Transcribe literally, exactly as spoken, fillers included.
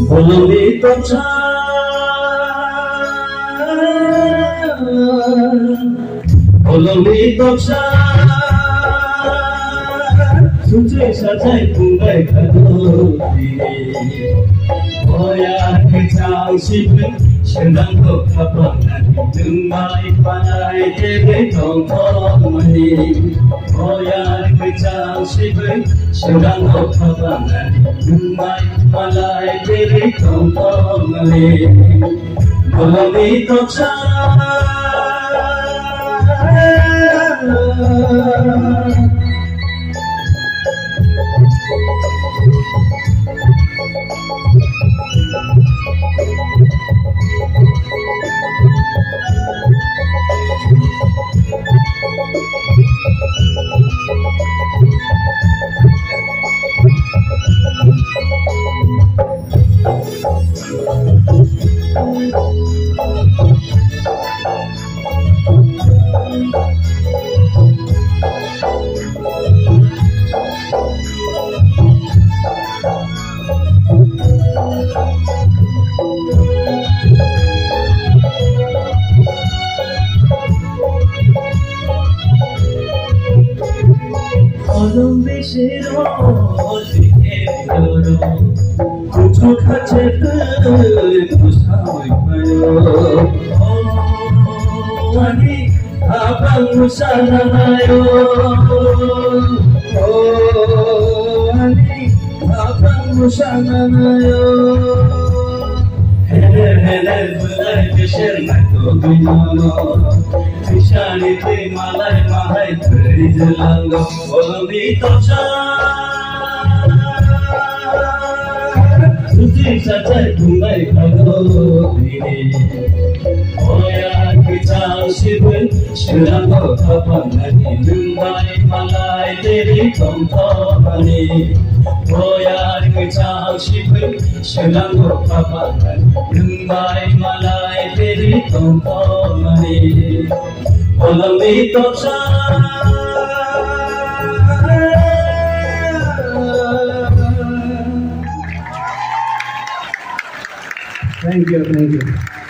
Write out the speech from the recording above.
Bolongni toksa, bolongni toksa, suchai sajai pungbai khadori. Boya khe chang sibui, sendang kok khapang nani, nung bai panai tebe tong tong mani. Boya khe chang sibui, sendang kok khapang nani, nung bai panai tebe tong tong mani. Bolongni toksa. Olong bisiro dikhe doro, kuchuk hache twi kusawai payo. O ani habang musana nayo, o ani habang musana nayo. Hele hele bulai bisir nato dunyano. Bisani twi malai mahai twi jelango oloni tocha. Susi satai bungai khago dini. Oya kichang sibui, sirango kapan nani nungbai malai teri tongtomani. Oya kichang sibui, Swnamgo papa, nwng bai malai teri tongthokmani. Bolongni toksa. Thank you, thank you.